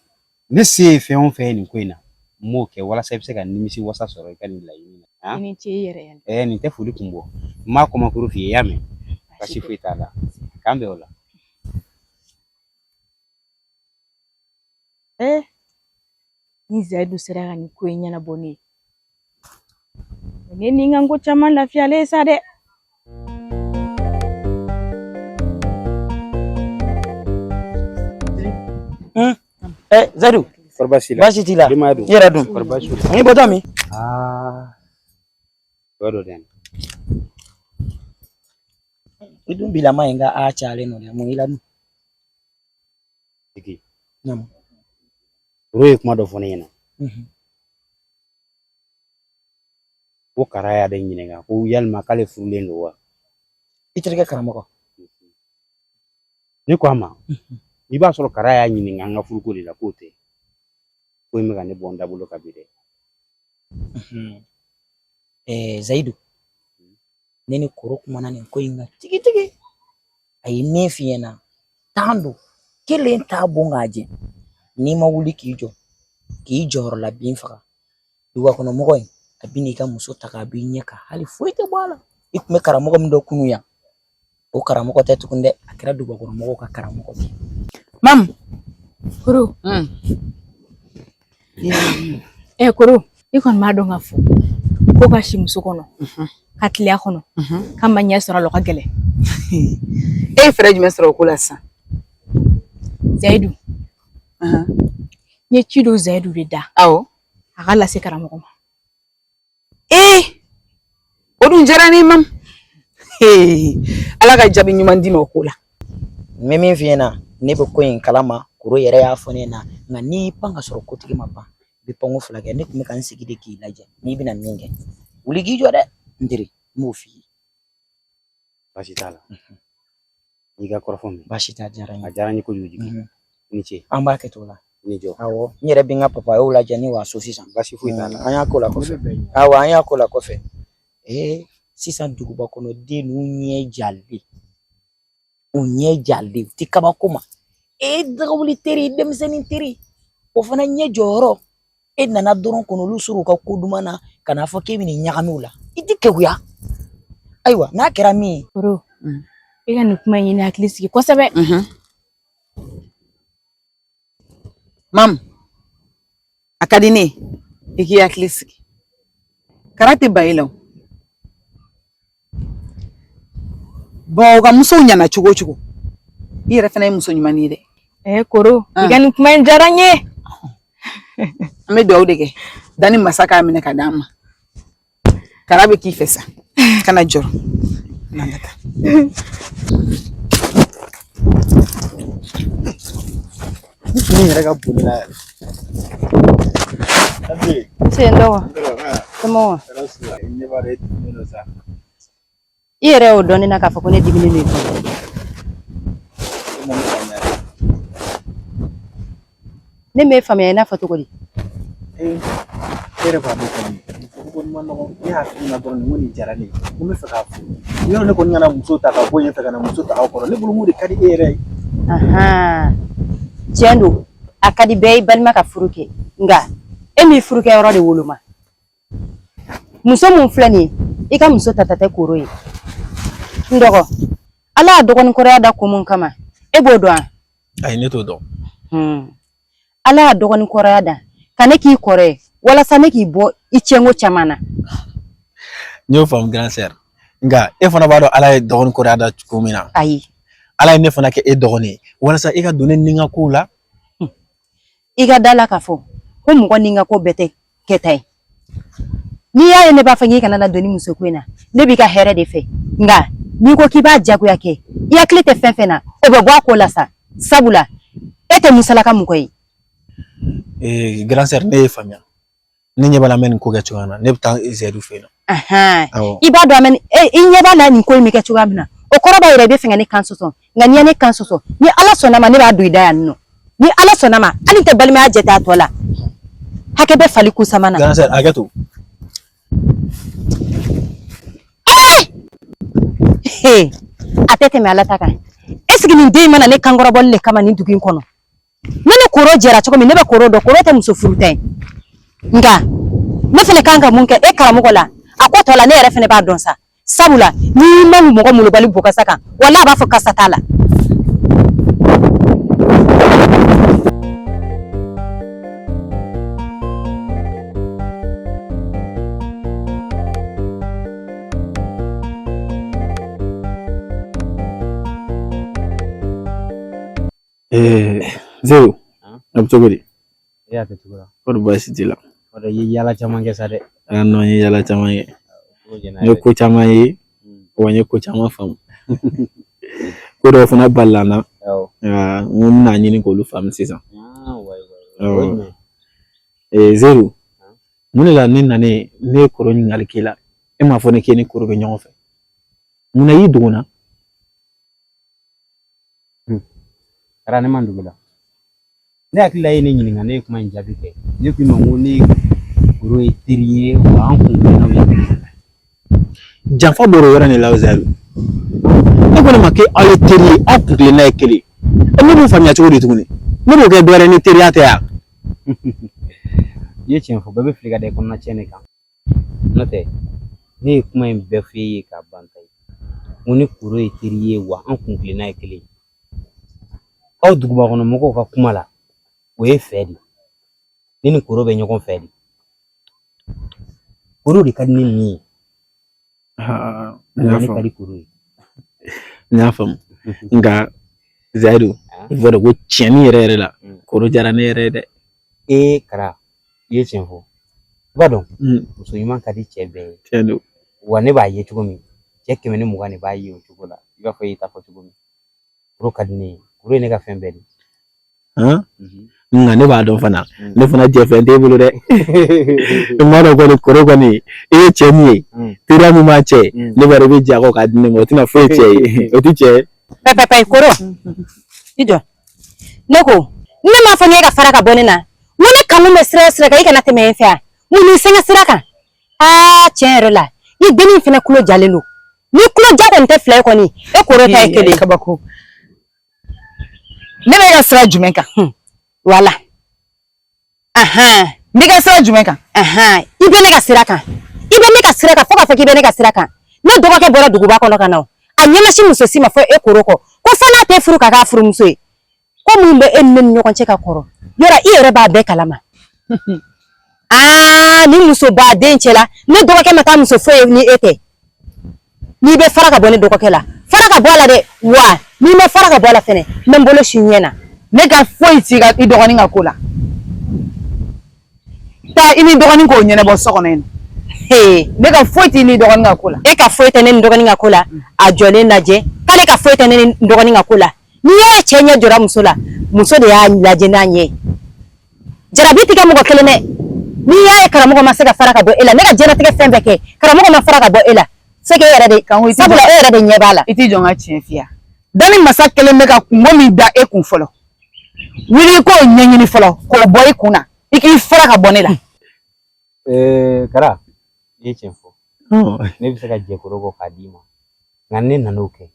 ne se ye fɛn o fɛn ye nin ko in na, n b'o kɛ walasa i bɛ se ka nimisi wasa sɔrɔ i ka nin laɲini na. I ni ce i yɛrɛ ye. Nin tɛ foli kun bɔ. N b'a kɔmakurun f'i ye, i y'a mɛn? Baasi foyi t'a la. K'an bɛn o la. Ni Zayidu sera ka nin ko in ɲɛnabɔ ne ye. Ne ni n ka ko caman lafiyalen ye sa dɛ. Zayidu. Kɔri baasi la? Baasi t'i la. Denbaya dun? I yɛrɛ dun? Kɔri baasi la? N'i bɔtɔ min? Aa, o dɔ dɛ. I dun bilama in ka a cayalen don dɛ, mun y'i la dun? Tigi. Naamu. Oro ye kuma dɔ fɔ ne ɲɛna. Ko Kara y'ale ɲininka ko yalima k'ale furulen don wa? I terikɛ karamɔgɔ. Ne ko a ma, i b'a sɔrɔ Kara y'a ɲininka an ka furuko de la k'o tɛ. Ko in bɛ ka ne bɔ n dabolo ka bi dɛ. Zayidu, ne ni Koro kumana nin ko in kan tigitigi. A ye min f'i ɲɛna, tan don, kelen t'a bon k'a jɛ. N'i ma wuli k'i jɔ, k'i jɔyɔrɔ la bin faga, duguba kɔnɔ mɔgɔ in, a bɛ n'i ka muso ta k'a b'i ɲɛ kan, hali foyi tɛ bɔ a la. I tun bɛ karamɔgɔ min dɔn kunun yan, o karamɔgɔ tɛ tugun dɛ, a kɛra duguba kɔnɔ mɔgɔw ka karamɔgɔ de ye. Mamu. Koro. Koro, i kɔni b'a dɔn k'a fɔ ko ka si muso kɔnɔ, ka tile a kɔnɔ, k'a ma ɲɛ sɔrɔ a la, o ka gɛlɛn. E ye fɛɛrɛ jumɛn sɔrɔ o ko la sisan? Zayidu. N ye ci dɔ Zayidu de da. Awɔ. A ka lase karamɔgɔ ma. O dun diyara ne ye Mamu. Ala ka jaabi ɲuman d'i ma o ko la. N bɛ min f'i ɲɛna, ne bɛ ko in kalama, Koro yɛrɛ y'a fɔ ne ɲɛna, nka n'i y'i pan ka sɔrɔ kotigi ma ban, i bɛ panko fila kɛ. Ne tun bɛ ka n sigi de k'i lajɛ n'i bɛna min kɛ. Wuli k'i jɔ dɛ, n teri, n b'o f'i ye. Baasi t'a la. N'i ka kɔrɔfɔ mɛn. Baasi t'a, diyara n ye. A diyara n ye kojugu Jigi. I ni ce. An b'a kɛ cogo la. I ni jɔ. Awɔ, n yɛrɛ bɛ n ka papayew lajɛ ni w'a so sisan. Baasi foyi t'a la. An y'a k'o la kɔfɛ. Awɔ, an y'a k'o la kɔfɛ. Sisan duguba kɔnɔ den ninnu ɲɛ jalen. U ɲɛ jalen, u tɛ kabako ma. Dagawuli teri, denmisɛnnin teri, o fana ɲɛ jɔyɔrɔ. E nana dɔrɔn kɔnɔ olu sɔrɔ u ka ko duman na, ka n'a fɔ k'e bɛ nin ɲagami u la. I tɛ keguya. Ayiwa n'a kɛra min ye. Koro, i ka nin kuma in ye ne hakili sigi kosɛbɛ. Mamu, a ka di ne ye i k'i hakili sigi. Kara tɛ ban e la o. Bamakɔ ka musow ɲana cogo o cogo, i yɛrɛ fana ye muso ɲuman ye dɛ. Koro, i ka nin kuma in diyara n ye. An bɛ dugawu de kɛ danni masa k'a minɛ ka d'an ma. Kara bɛ k'i fɛ sa, kana jɔrɔ. N'an ka taa. Ni fini yɛrɛ ka bon ne la yɛrɛ. Nse n dɔgɔ. Somɔgɔw? I yɛrɛ y'o dɔn ne na k'a fɔ ko ne diminen don i kɔrɔ. Ne m'e faamuya i n'a fɔ cogo di? E yɛrɛ b'a dɔn kɔni, muso ko kɔni man nɔgɔn. Ne y'a f'i ɲɛna dɔrɔn nin ko nin diyara ne ye. N ko n bɛ fɛ k'a furu. Yɔrɔ ne kɔni kana muso ta ka bɔ yen fɛ ka na muso ta aw kɔrɔ. Ne bolo mun de ka di e yɛrɛ ye. Tiɲɛ don, a ka di bɛɛ i balima ka furu kɛ, nka e m'i furukɛyɔrɔ de woloma. Muso mun filɛ nin ye, i ka muso tata tɛ Koro ye. N dɔgɔ, Ala y'a dɔgɔnin kɔrɔya da kun mun kama, e b'o dɔn wa? Ayi, ne t'o dɔn. Ala y'a dɔgɔnin kɔrɔya da ka ne k'i kɔrɔ ye walasa ne k'i bɔ i cɛnko caman na. N y'o faamu grand sœur, nka e fana b'a dɔn Ala ye dɔgɔnin kɔrɔya da cogo min na. Ayi. Ala ye ne fana kɛ e dɔgɔnin ye walasa e ka don ne ni n ka kow la. I ka da la k'a fɔ ko mɔgɔ ni n ka ko bɛɛ tɛ kɛta ye. N'i y'a ye ne b'a fɔ k'i kana na don ni muso ko in na, ne b'i ka hɛrɛ de fɛ. Nka n'i ko k'i b'a jagoya kɛ, i hakili tɛ fɛn fɛn na, o bɛ bɔ a ko la sa. Sabula e tɛ musalaka mɔgɔ ye. Grand sœur, ne ye faamuya. Ne ɲɛ b'a la an bɛ nin ko kɛ cogoya min na, ne bɛ taa Seyidu fɛ yen nɔ. I b'a dɔn an bɛ i ɲɛ b'a la nin ko in bɛ kɛ cogoya min na, o kɔrɔ b'a yira i bɛ fɛ ka ne kan sɔsɔ. Nka n'i ye ne kan sɔsɔ, ni Ala sɔnna ma, ne b'a don i da yan nɔ. Ni Ala sɔnna ma, hali n tɛ balimaya jate a tɔ la. Hakɛ bɛ fali kusama na. Grand sœur, hakɛ to. A tɛ tɛmɛ Ala ta kan. Est-ce que nin den in mana ne kankɔrɔbɔli de kama nin dugu in kɔnɔ? Ne ni Koro jɛra cogo min, ne bɛ Koro dɔn. Koro tɛ muso furuta ye. Nka ne fana kan ka mun kɛ e karamɔgɔ la, a ko tɔ la ne yɛrɛ fana b'a dɔn sa. Sabula n'i ma mɔgɔ molobali bɔ kasa kan, wala a b'a fɔ kasa t'a la. Zeru, a bɛ cogo di? E y'a kɛ cogo la. Kɔri baasi t'i la? I ye yaala caman kɛ sa dɛ. Non, n ye yaala caman kɛ. N ye ko caman ye, wa n ye ko caman faamu. Ko dɔw fana balila n na. N ko n bɛna ɲini k'olu faamu sisan. Zeru, mun de la ne nalen ne ye Koro ɲininkali k'i la, e m'a fɔ ne k'e ni Koro bɛ ɲɔgɔn fɛ? Munna i y'i dogo n na? Kara, ne ma dogo la. Ne hakili la e ye ne ɲininka, ne ye kuma in jaabi kɛ. Ne k'i ma ko ne Koro ye teri ye, wa an kun tilennaw ye kelen. Janfa bɔra o yɔrɔ de la o Zayidu. E ko ne ma k'aw ye teri ye, aw kun tilenna ye kelen. Ne b'o faamuya cogo di tuguni? Ne b'o kɛ dɔwɛrɛ ni teriya tɛ yan. I ye tiɲɛ fɔ, bɛɛ bɛ fili ka da i kɔnɔna tiɲɛ de kan. N'o tɛ ne ye kuma in bɛɛ f'i ye k'a ban ta ye. N ko ne Koro ye teri ye, wa an kun tilenna ye kelen ye. Aw duguba kɔnɔ mɔgɔw ka kuma la, o ye fɛ de ye. Ne ni Koro bɛ ɲɔgɔn fɛ de. Koro de ka di ne ni ye. Ne ka di Koro ye. N y'a faamu. Nka Zayidu, i b'a dɔn ko tiɲɛni yɛrɛ yɛrɛ la, Koro diyara ne yɛrɛ ye dɛ. Ee Kara, i ye tiɲɛ fɔ. I b'a dɔn, muso ɲuman ka di cɛ bɛɛ ye. Tiɲɛ don. Wa ne b'a ye cogo min, cɛ 120 de b'a ye o cogo la. I b'a fɔ e y'i ta fɔ cogo min. Koro ka di ne ye. Koro ye ne ka fɛn bɛɛ de ye. Nka ne b'a dɔn fana, ne fana jɛfɛn t'e bolo dɛ. N b'a dɔn kɔni Koro kɔni, i ye cɛ min ye, teriya min b'a cɛ, ne b'a dɔn i bɛ jɛ a kɔ k'a di ne ma, o tɛna foyi cɛ ye, o tɛ cɛ ye. Pɛpɛpɛ Koro, i jɔ. Ne ko, ne m'a fɔ n'e ka fara ka bɔ ne na, n ko ne kanu bɛ sira o sira kan, i kana tɛmɛ yen fɛ yan. Mun n'i sɛgɛn sira kan? Aa, tiɲɛ yɛrɛ la, i dennin fana kulo jalen don. Ni kulo ja kɔni tɛ fila ye kɔni, e Koro ta ye kelen ye. Kabako. Ne bɛ ka sira jumɛn kan? Wala. N b'i ka sira jumɛn kan? I bɛ ne ka sira kan. I bɛ ne ka sira kan fo k'a fɔ k'i bɛ ne ka sira kan. Ne dɔgɔkɛ bɔra duguba kɔnɔ ka na, o a ɲɛ ma sin muso si ma fo e koro kɔ, ko fo n'a t'e furu ka k'a furumuso ye. Ko mun bɛ e ni ne ni ɲɔgɔn cɛ ka kɔrɔ yɔrɔ, i yɛrɛ b'a bɛɛ kalama. Aa, ni muso baden cɛla, ne dɔgɔkɛ ma taa muso foyi ye ni e tɛ. N'i bɛ fara ka bɔ ne dɔgɔkɛ la, fara ka bɔ a la dɛ. Wa n'i ma fara ka bɔ a la fɛnɛ, n bɛ n bolo sin ɲɛ na. Ne ka foyi t'i ka i dɔgɔnin ka ko la. Taa i ni dɔgɔnin k'o ɲɛnabɔ so kɔnɔ yen. Hee. Ne ka foyi t'i ni dɔgɔnin ka ko la. E ka foyi tɛ ne ni dɔgɔnin ka ko la. A jɔlen lajɛ k'ale ka foyi tɛ ne ni dɔgɔnin ka ko la. N'i y'a cɛ ɲɛ jɔra muso la, muso de y'a lajɛ n'a ɲɛ ye. Jarabi tɛ kɛ mɔgɔ kelen dɛ. N'i y'a ye karamɔgɔ ma se ka fara ka bɔ e la, ne ka diɲɛlatigɛ fɛn bɛɛ kɛ, karamɔgɔ ma fara ka bɔ e la, c'est que e yɛrɛ de, sabula e yɛrɛ de ɲɛ b'a la. I t'i jɔ n ka tiɲɛ f'i ye. Dani masa kelen bɛ ka kungo min da e kun fɔlɔ, wuli i k'o ɲɛɲini fɔlɔ k'o bɔ i kun na, i k'i fara ka bɔ ne la. Kara, i ye tiɲɛ fɔ. Ne bɛ se ka jɛ koro kɔ k'a d'i ma, nka ne nan'o kɛ,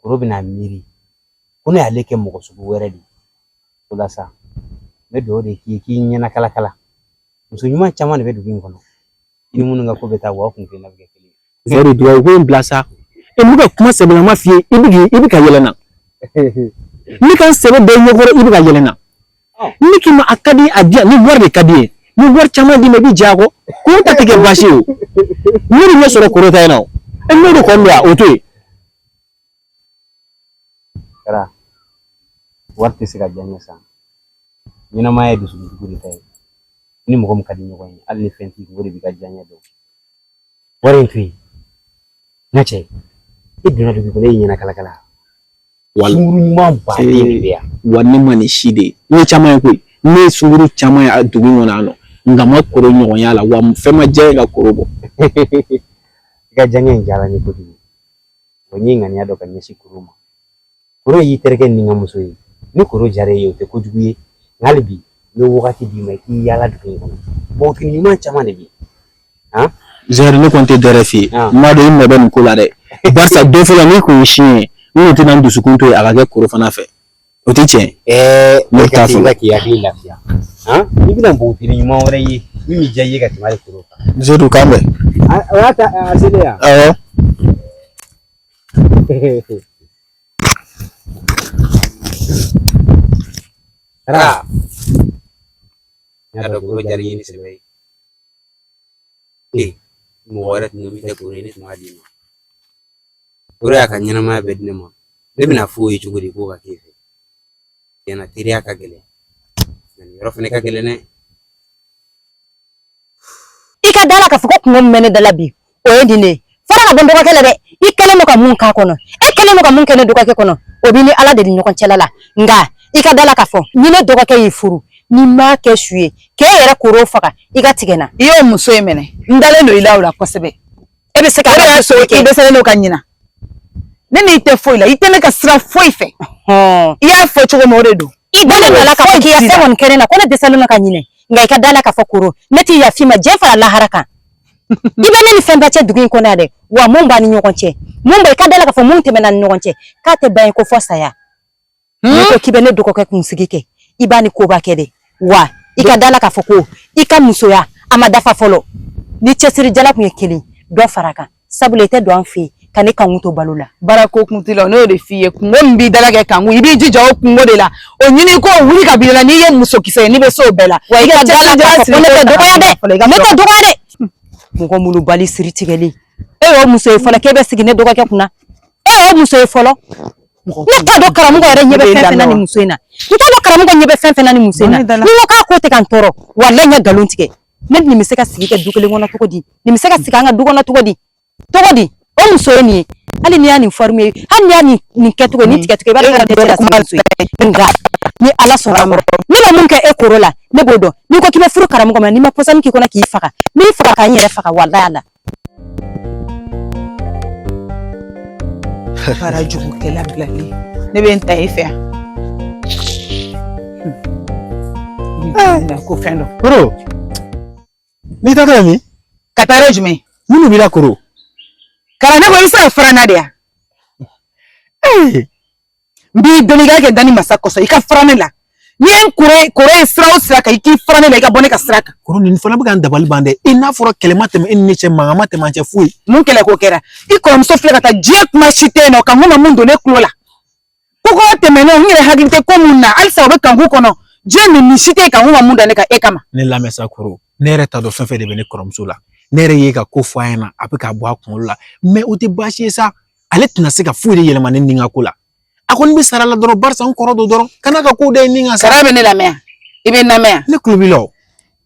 koro bɛna miiri ko ne y'ale kɛ mɔgɔ sugu wɛrɛ de ye. O la sa, n bɛ dugawu de k'i ye k'i ɲɛna kalakala. Muso ɲuman caman de bɛ dugu in kɔnɔ, i ni minnu ka ko bɛ taa, wa kun kelenna bɛ kɛ kelen ye. Zayidu, dugawu ko in bila sa. E bɛ ka kuma sɛbɛlama f'i ye, i bɛ ka yɛlɛ n na. Ne ka n sɛbɛ bɛɛ ɲɛkɔrɔ, i bɛ ka yɛlɛ n na. Ne k'i ma a ka di, a di yan ni wari de ka di ye. Ni wari caman d'i ma, i bɛ jɛ a kɔ. Koro ta tɛ kɛ baasi ye o. Ne de ɲɛ sɔrɔ koro ta in na o. E n'o de kɔni don a, o to yen. Kara, wari tɛ se ka diya n ye sa. Ɲɛnamaya ye dusukun de ta ye. I ni mɔgɔ min ka di ɲɔgɔn ye, hali ni fɛn t'i kun, o de b'i ka diyaɲɛ dɔn. Wari in to yen. N ka cɛ, e donna dugu kɔnɔ, e y'i ɲɛna kalakala. Sunguru ɲuman baden de bɛ yan. Wa ne ma nin si de ye. Ne ye caman ye koyi. Ne ye sunguru caman ye a dugu in kɔnɔ yan nɔ. Nka ma koro ɲɔgɔnya la, wa fɛn ma diya ye ka koro bɔ. I ka diyaɲɛ in diyara n ye kojugu. Wa n ye ŋaniya dɔ ka ɲɛsin koro ma. Koro y'i terikɛ ni n ka muso ye. Ni koro diyara i ye, o tɛ kojugu ye. Nka hali bi, n bɛ wagati d'i ma i k'i yaala dugu in kɔnɔ. Npogotigi ɲuman caman de bɛ yen. Han? Zayidu, ne kɔni tɛ dɔwɛrɛ f'i ye. N b'a dɔn i nɔ bɛ nin ko la dɛ. Barisa don fɔlɔ n'i kun ye siɲɛ ye, n kun tɛna n dusukun to yen a ka kɛ koro fana fɛ. O tɛ tiɲɛ ye. Ne Ne ka t'a t'i la fɔlɔ. k'i hakili lafiya. Han? I bɛna npogotigi ɲuman wɛrɛ ye min bɛ diya i ye ka tɛmɛ hali koro kan. Zayidu, k'an bɛn. O y'a ta a selen yan. Awɔ. Kara. N y'a dɔn koro diyara i ye ni sɛbɛ ye. Ee, mɔgɔ wɛrɛ tun min tɛ koro ye, ne tun b'a d'i ma. Koro y'a ka ɲɛnamaya bɛɛ di ne ma. Ne bɛna f'o ye cogo di k'o ka k'e fɛ? Tiɲɛna, teriya ka gɛlɛn. Nka nin yɔrɔ fana ka gɛlɛn dɛ. I ka da la k'a fɔ ko kungo min bɛ ne da la bi, o ye nin de ye. Fara ka bɔ n dɔgɔkɛ la dɛ. I kɛlen don ka mun k'a kɔnɔ, e kɛlen don ka mun kɛ ne dɔgɔkɛ kɔnɔ, o b'i ni Ala de ni ɲɔgɔn cɛla la. Nka i ka da la k'a fɔ ni ne dɔgɔkɛ y'i furu, n'i m'a kɛ su ye k'e yɛrɛ koro faga, i ka tigɛ n na. I y'o muso in minɛ, n dalen don i la o la kosɛbɛ. E bɛ se ka O de y'a to i dɛsɛlen don ka ɲina. Ne n'i tɛ foyi la, i tɛ ne ka sira foyi fɛ. I y'a fɔ cogo min, o de don. I dalen don a la k'a fɔ k'i ka fɛn kɔni kɛ ne na, ko ne dɛsɛlen don ka ɲinɛ. Nka i ka da la k'a fɔ koro, ne t'i yafa i ma diɲɛ fara lahara kan. I bɛ ne ni fɛn bɛɛ cɛ dugu in kɔnɔ yan dɛ. Wa mun b'an ni ɲɔgɔn cɛ, mun bɛ, i ka da la k'a fɔ mun tɛmɛna ni ɲɔgɔn cɛ, k'a tɛ ban ye ko fɔ saya. N'i ko k'i bɛ ne dɔgɔkɛ kunsigi kɛ, i b'a ni koba kɛ dɛ. Wa i ka da la k'a fɔ ko i ka musoya a ma dafa fɔlɔ. Ni cɛsirijala kun ye kelen dɔ fara kan, sabula i tɛ don an fɛ yen ka ne kanku to balo la. Baara ko kun t'i la, ne y'o de f'i ye. Kungo min b'i dala kɛ kanku, i b'i jija o kungo de la, o ɲini k'o wuli ka b'i la. N'i ye musokisɛ ye, n'i bɛ se o bɛɛ la. Wa i ka da la k'a fɔ ko ne tɛ dɔgɔya dɛ, ne tɛ dɔgɔya dɛ. Mɔgɔ molobali siri tigɛlen, e y'o muso ye fɔlɔ k'e bɛ sigi ne dɔgɔkɛ kunna? E y'o muso ye fɔlɔ? Ne t'a dɔn karamɔgɔ yɛrɛ ɲɛ bɛ fɛn fɛn na nin muso in na. N t'a dɔn karamɔgɔ ɲɛ bɛ fɛn fɛn na nin muso in na. Ni n ko k'a ko tɛ ka n tɔɔrɔ, walayi n ye nkalon tigɛ. Ne nin bɛ se ka sigi kɛ du kelen kɔnɔ cogo di? Nin bɛ se ka sigi an ka du kɔnɔ cogo di? Cogo di? O muso ye nin ye. Hali n'i y'a nin forme ye, hali n'i y'a nin kɛcogo ye, nin tigɛcogo, i b'a dɔn ko ne tɛ se ka sigi muso ye. Nka ni Ala sɔnna a ma, ne bɛ mun kɛ e koro la, ne b'o dɔn. N'i ko k'i bɛ furu karamɔgɔ ma, n'i ma pɔsɔni k'i kɔnɔ k'i faga, n'i faga ka n yɛrɛ faga, walayi Ala. Baara jugukɛla bilalen, ne bɛ n ta e fɛ yan ko fɛn dɔ. Koro, n'i taatɔ ye min? Ka taa yɔrɔ jumɛn? Minnu b'i la koro. Kara, ne ko i bɛ se ka fara n na de yan. N b'i deli, i ka kɛ Dani masa kosɔn, i ka fara ne la. N'i ye n koro ye, koro ye sira o sira kan, i k'i fara ne la, i ka bɔ ne ka sira kan. Koro, nin fana bɛ ka n dabali ban dɛ. I n'a fɔra kɛlɛ ma tɛmɛ e ni ne cɛ, mankan ma tɛmɛ an cɛ, foyi. Mun kɛlɛ ko kɛra? I kɔrɔmuso filɛ ka taa, diɲɛ kuma si tɛ yen nɔ Kanku ma mun don ne tulo la. Ko kɔrɔ tɛmɛnen, n yɛrɛ hakili tɛ ko mun na halisa, o bɛ Kanku kɔnɔ. Diɲɛ nin si tɛ yen Kanku ma mun da ne kan e kama. Ne lamɛn sa koro, ne yɛrɛ t'a dɔn fɛn fɛn de bɛ ne kɔrɔmuso la. Ne yɛrɛ ye ka ko fɔ a ɲɛna, a bɛ k'a bɔ a kunkolo la, mais o tɛ baasi ye sa. Ale tɛna se ka foyi de yɛlɛma ne ni n ka ko la. A kɔni bɛ sara la dɔrɔn, barisa n kɔrɔ don dɔrɔn. Kana ka ko da i ni kan sa. Sara bɛ ne lamɛn yan, i bɛ n lamɛn yan. Ne tulo b'i la o.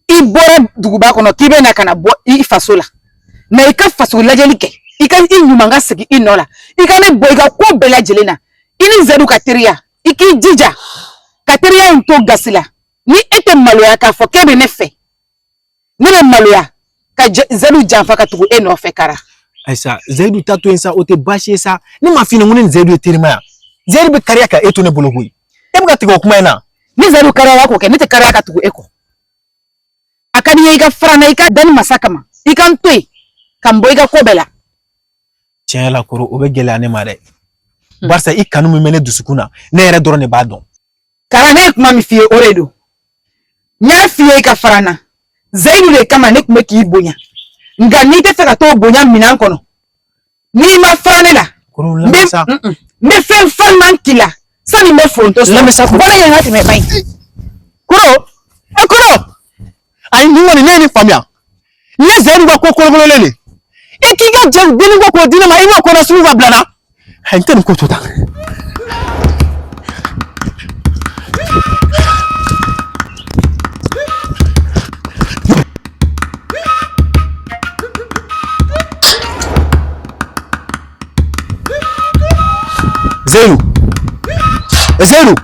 I bɔra duguba kɔnɔ k'i bɛ na ka na bɔ i faso la, mais i ka faso lajɛli kɛ, i ka i ɲuman ka segin i nɔ la, i ka ne bɔ i ka ko bɛɛ lajɛlen na. I ni Zɛdu ka teriya, i k'i jija ka teriya in to gasi la. Ni e tɛ maloya k'a fɔ k'e bɛ ne fɛ, ne bɛ maloya ka Zɛdu janfa ka tugu e nɔfɛ. Kara. Ayisa, Zayidu ta to yen sa, o tɛ baasi ye sa. Ne m'a f'i ɲɛna ko ne ni Zayidu ye terima ya? Zayidu bɛ kariya ka e to ne bolo koyi. E bɛ ka tigɛ o kuma in na. Ni Zɛdu kariya k'o kɛ, ne tɛ kariya ka tugu e kɔ. A ka di n ye i ka fara n na, i ka danni masa kama, i ka n to yen ka n bɔ i ka ko bɛɛ la. Tiɲɛ la koro, o bɛ gɛlɛya ne ma dɛ, barisa i kanu min bɛ ne dusukun na, ne yɛrɛ dɔrɔn de b'a dɔn. Kara, ne ye kuma min f'i ye, o de don. N y'a f'i ye i ka fara n na Zayidu de kama. Ne tun bɛ k'i bonya, nka n'i tɛ fɛ ka t'o bonya minɛn kɔnɔ, n'i ma fara ne la, Koro, n bɛ lamɛn sa. N bɛ fɛn fariman k'i la sani n bɛ foronto sɔrɔ. Lamɛn sa, Koro. Bɔ ne ɲɛ, n ka tɛmɛ, ba in. Koro, ɛ koro, ayi, nin kɔni ne ye nin faamuya. Nin ye Zayidu ka ko kolokololen de. I k'i ka jɛ denni ko k'o di ne ma, i b'o kɔnɔ sugu ka bila n na. Ayi, n tɛ nin ko to tan. Zayidu, Zayidu.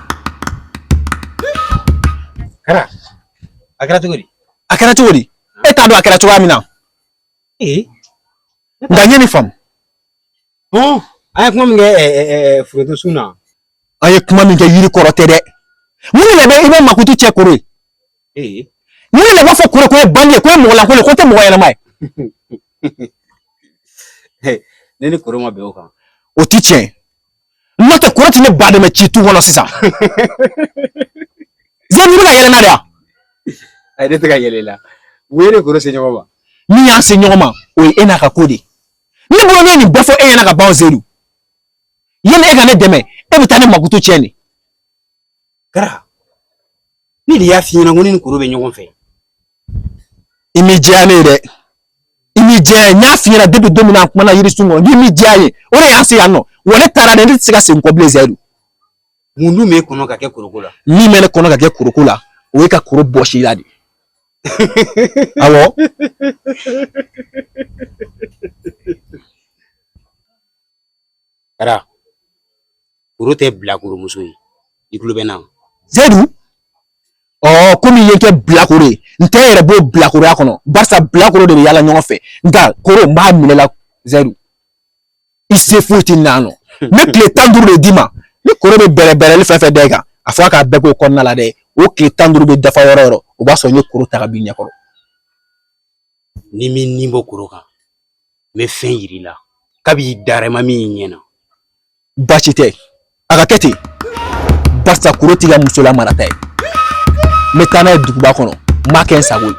Kara, a kɛra cogo di? A kɛra cogo di? E t'a dɔn a kɛra cogoya min na. Ee. Nka n ye nin faamu. Hɔn, an ye kuma min kɛ foronto sun na. An ye kuma min kɛ yiri kɔrɔ tɛ dɛ. Mun de bɛ i bɛ makutu cɛ koro ye? Ee. Mun de b'a fɔ koro ko ye bandi ye, ko ye mɔgɔ lankolon ye, ko tɛ mɔgɔ ɲɛnama ye? Ne ni koro ma bɛn o kan. O ti tiɲɛ. N'o tɛ, koro tɛ ne ba dɛmɛ ci tu kɔnɔ sisan. Zayidu, i bɛ ka yɛlɛ n na de wa? Ayi, ne tɛ ka yɛlɛ i la. Mun ye ne koro se ɲɔgɔn ma? Min y'an se ɲɔgɔn ma, o ye e n'a ka ko de ye. Ne bolo, ne ye nin bɛɛ fɔ e ɲɛna ka ban. Zayidu, yanni e ka ne dɛmɛ, e bɛ taa ne makutu tiɲɛ de. Kara, ne de y'a f'i ɲɛna ko ne ni koro bɛ ɲɔgɔn fɛ. I m'i jɛya ne ye dɛ, i m'i jɛya. N y'a f'i ɲɛna depuis don min na an kumana yirisun kɔnɔ, n'i m'i jɛya ye, o de y'an se yan nɔ. Wa ne taara dɛ, ne tɛ se ka segin kɔ bilen, Zayidu. Mun dun b'e kɔnɔ ka kɛ koroko la? Min bɛ ne kɔnɔ ka kɛ koroko la, o ye ka koro bɔsi i la de. Awɔ. Kara, koro tɛ bilakoromuso ye, i tulo bɛ n na? Zayidu, ɔ komi i ye kɛ bilakoro ye, n tɛ yɛrɛ b'o bilakoroya kɔnɔ, barisa bilakoro de bɛ yaala ɲɔgɔn fɛ. Nka koro, n b'a minɛ la. Zayidu, i se foyi tɛ na nɔ. N bɛ tile 15 de d'i ma. Ni koro bɛ bɛrɛ bɛrɛli fɛn fɛn da i kan, a fɔ a k'a bɛɛ k'o kɔnɔna la dɛ. O tile 15 bɛ dafa yɔrɔ o yɔrɔ, o b'a sɔrɔ n ye koro ta ka b'i ɲɛkɔrɔ. Ni min nin bɔ koro kan, n bɛ fɛn yir'i la kabi dara ma min ɲɛ na. Baasi tɛ, a ka kɛ ten, barisa koro t'i ka muso lamarata ye. N bɛ taa n'a ye duguba kɔnɔ, n b'a kɛ n sago ye.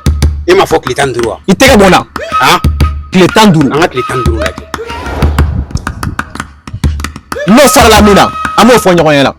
E m'a fɔ tile 15 wa? I tɛgɛ bɔ n na. Han? Tile 15. An ka tile 15 lajɛ. N'o farala min na, an b'o fɔ ɲɔgɔn ɲɛna.